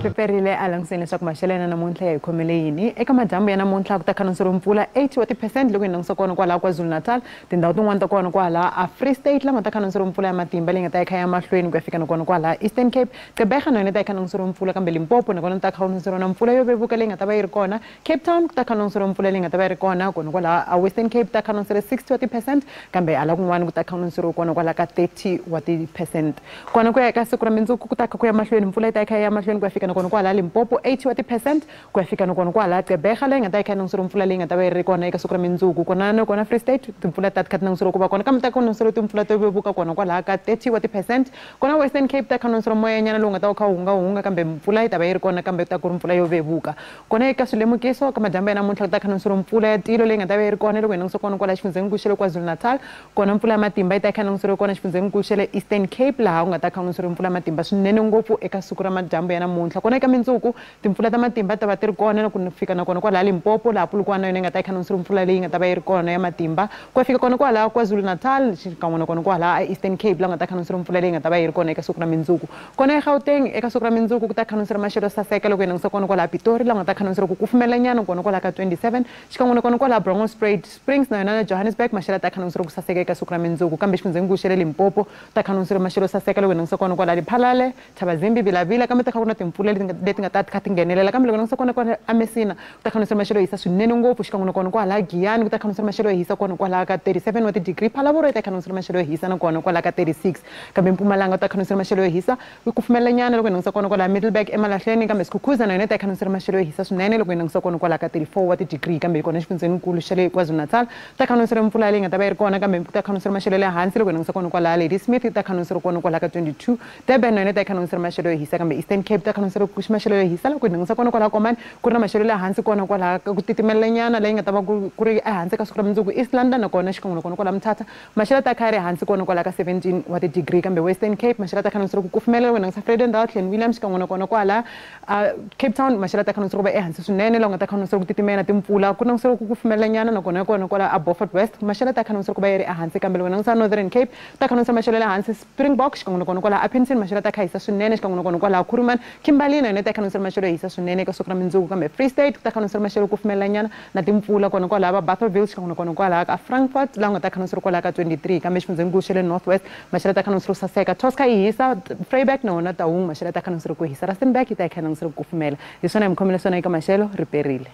Riperile a langutiseni leswaku maxelo ya namuntlha ya hi khomele yini. Eka madyambu ya namuntlha ku ta khandziyisiwa mpfula 80 wa ti-percent loko hi langutisa kona kwalaho KwaZulu-Natal, tindhawu tin'wani ta kona kwalaho a Free State lama ta khandziyisiwa mpfula ya matimba leyi nga ta yi kha ya mahlweni ku ya fika na kona kwalaho Eastern Cape. Gqeberha na yona ta yi khandziyisiwa mpfula, kambe Limpopo nakona ta khandziyisiwa na mpfula yo vevuka leyi nga ta va yi ri kona. Cape Town ku ta khandziyisiwa mpfula leyi nga ta va yi ri kona kona kwalaho a Western Cape ta khandziyisiwa 60 wa ti-percent, kambe hala kun'wana ku ta khandziyisiwa kona kwalaho ka 30 wa ti-percent. Kona ku ya eka siku ra mundzuku ku ta kha ku ya mahlweni mpfula yi ta yi kha ya mahlweni ku ya fika na kona kwalaho Limpopo 80 wa ti-percent, ku ya fika na kona kwalaho Gqeberha leyi nga ta yi kha yi languseriwa mpfula leyi nga ta va yi ri kona eka siku ra mundzuku. Kona na kona Free State timpfula ta kha ti languseriwa ku va kona, kambe ta kha timpfula to vevuka kona kwalaho ka 30 wa ti-percent. Kona Western Cape ta kha languseriwa moyanyana lowu nga ta wu kha wu hungahunga, kambe mpfula yi ta va yi ri kona, kambe ta ku ri mpfula yo vevuka. Kona eka swilemukiso ka madyambu ya namuntlha ku ta kha languseriwa mpfula ya tilo leyi nga ta va yi ri kona loko hi langutisa kona kwalaho xifundzhenikulu xa le KwaZulu-Natal. Kona mpfula ya matimba yi ta kha languseriwa kona xifundzhenikulu xa le Eastern Cape, laha ku nga ta kha languseriwa mpfula ya matimba swinene ngopfu eka siku ra madyambu ya namuntlha. Kona eka mundzuku timpfula ta matimba ta va ti ri kona ku fika na kona kwalaho Limpopo, laha Polokwane na yona yi nga ta yi kha languseriwa mpfula leyi nga ta va yi ri kona ya matimba. Ku ya fika kona kwalaho KwaZulu-Natal xikan'we na kona kwalaho Eastern Cape, laha ku nga ta kha languseriwa mpfula leyi nga ta va yi ri kona eka siku ra mundzuku. Kona eGauteng eka siku ra mundzuku ku ta kha languseriwa maxelo saseka loko hi langutisa kona kwalaho Pitori, laha ku nga ta kha languseriwa ku kufumelanyana kona kwalaho ka 27, xikan'we na kona kwalaho Bronkhorstspruit Springs na yona na Johannesburg maxelo ta kha languseriwa ku saseka eka siku ra mundzuku. Kambe xifundzhenikulu xa le Limpopo ta kha languseriwa maxelo saseka loko hi langutisa kona kwalaho Lephalale, Thabazimbi, Vilavila, kambe ta kha ku na timpfula leti nga ta kha ti nghenelela. Kambe loko langutisa kona kwala eMessina ku ta kha languseriwa maxelo yo hisa swinene ngopfu, xikan'we na kona kwalaho Giyani ku ta kha languseriwa maxelo yo hisa kona kwalaho ka 37 wa ti-degree. Phalaborwa yi ta kha languseriwa maxelo yo hisa na kona kwalaho ka 36, kambe Mpumalanga ku ta kha languseriwa maxelo yo hisa ku kufumelanyana loko hi langutisa kona kwalaho Middelburg eMalahleni, kambe Skukuza na yona yi ta kha languseriwa maxelo yo hisa swinene loko hi langutisa kona kwalaho ka 34 wa ti-degree. Kambe kona xifundzhenikulu xa le KwaZulu-Natal ta kha languseriwa mpfula leyi nga ta va yi ri kona, kambe ku ta kha languseriwa maxelo ya le hansi loko hi langutisa kona kwalaho Ladysmith yi ta kha languseriwa kona kwalaho ka 22. Durban na yona yi ta kha languseriwa maxelo yo hisa, kambe Eastern Cape ta kha languseriwa maxelo yo hisa loko hi langutisa kona kwalaho Komani ku ri na maxelo ya le hansi kona kwalaho ka ku titimelanyana leyi nga ta va ku ri ehansi ka siku ra mundzuku. East London nakona xikan'we na kona kwalaho Mthatha maxelo ta kha ya ri hansi kona kwalaho ka 17 wa ti-degree, kambe Western Cape maxelo ta kha languseriwa ku kufumela loko hi langutisa Vredendal, Clanwilliam xikan'we na kona kwala Cape Town maxelo ta kha languseriwa ku va ehansi swinene, laha ku nga ta kha languseriwa ku titimela timpfula ku languseriwa ku kufumelanyana na kona kona kwala a Beaufort West maxelo ta kha languseriwa ku va yi ri ehansi. Kambe loko hi langutisa Northern Cape ta kha languseriwa maxelo ya le hansi Springbok xikan'we na kona kwala Upington maxelo ta kha hisa swinene, xikan'we na kona kwala Kuruman, Kimberley na yona ta kha languseriwa maxelo yo hisa swinene eka siku ra mundzuku. Kambe Free State ku ta kha languseriwa maxelo kufumelanyana na timpfula kona kwalaho va Bothaville xikan'we na kona kwalaho ka Frankfurt, laha ku nga ta kha languseriwa kwalaho ka 23. Kambe xifundzhenikulu xa le North West maxelo ta kha languseriwa ku saseka, Tosca yi hisa, Vryburg na wona Taung maxelo ta kha languseriwa ku hisa, Rustenburg yi ta yi kha languseriwa ku kufumela. Hi swona hi mi khomele swona eka maxelo, ri perile.